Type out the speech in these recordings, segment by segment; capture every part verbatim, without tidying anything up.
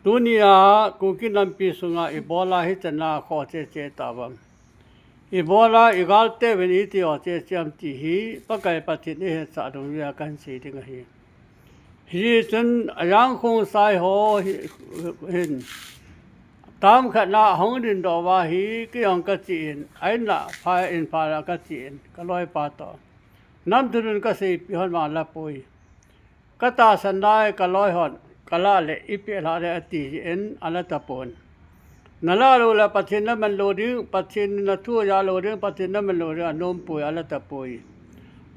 Tunia Kuki nampi sunga ibola hichana kho cheche tavam, ibola igalte uvin iti ho cheche am ti hi Pakai Pathen ihetsah dungjuia kahin sei ding ahi. Hichun Ajang Khongsai ho hi, hin, tam khatna ahung dingdoh uva hi kei jong kachen, a-inna pha, in pha la kachen, kaloipa toh. Nam thudun kaseipeh hon vang alapoi. Katahsan nai kaloi hon, kalah le ipeh lhah le ati jeh in alatapon. Nalah lou le Pathen naman lou ding, Pathen nathu ajah lou ding, Pathen naman lou ding anompoi, alatapoi.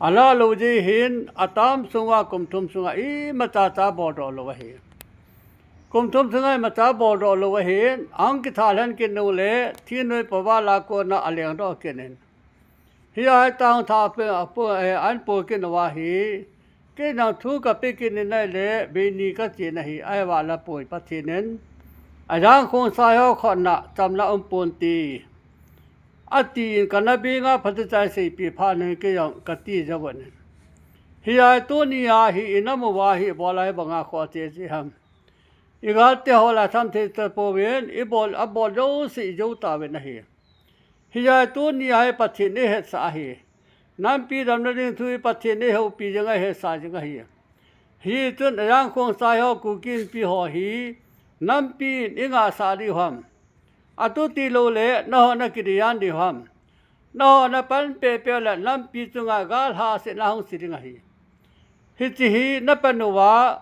Alah lou jeh hin, atam sunguva kum thum sunga imacha cha boldoh lou ahi. Kum thum sunga imacha boldoh lou ahin, ahung kithalhen kit nung le, thingnoi pova la kona alengdoh kit in. Hia hi tang tha pe, apo, eh, ahin po kit uva hi, kei nang thu kapeh kit in ahile, bei ni kachen ahi, ahivang alapoi Pathen in. Ajang Khongsai ho khutna chamna umpon ti, atin kana benga phatechan seipeh phat in kei jong kati jouvin. Hia hi tunia hi inam uva hi ibola hibanga kho cheche ham. Igalte ho la tham thei tapouvin, ibol, abol jouse ijou tauvin ahi. Hia hi tunia hi Pathen ihetsah ahi. Nampi damna ding thu hi Pathen ihoupi jing ahi, ihetsah jing ahi. Hichun Ajang Khongsai ho Kuki Inpi ho hi, nampi in ingahsah diu ham. Atu tilou le, nangho nakidei jan diu ham. Nangho napan pehpeh le, nampi chunga gal hahsatna hung se ding ahi. Hiche hi napan uva,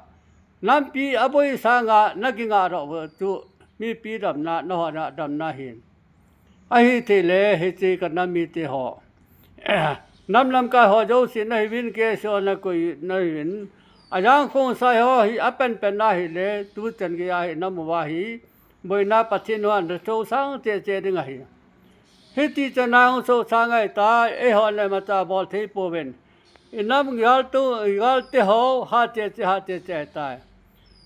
nampi aboi sanga nakingahdoh u chu, mipi damna, nangho damna ahin. Ahithei le, hiche kanam mite ho, nam lamkai ho jouse nahiuvin, KSO nakoi nahiuvin. Ajang Khongsai ho hi apanpan ahile, tuchan geiya hi inam uva hi boina Pathen in asohsang cheche ding ahi. Hiti chana hung sohsang ahitai, eihon le imacha bol thei pouvin. Inam galte, galte ho ha cheche, ha cheche ahitai.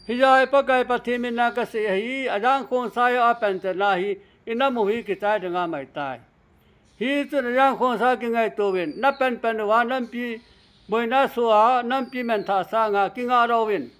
Hia hi Pakai Pathen mina kasei ahi, Ajang Khongsai ho apan chana hi inam u hi kichai dinga um ahitai. Hichun Ajang Khongsai kingaito uvin, napanpan uva nampi boina soh a, nampi manthah sanga kingahdoh uvin.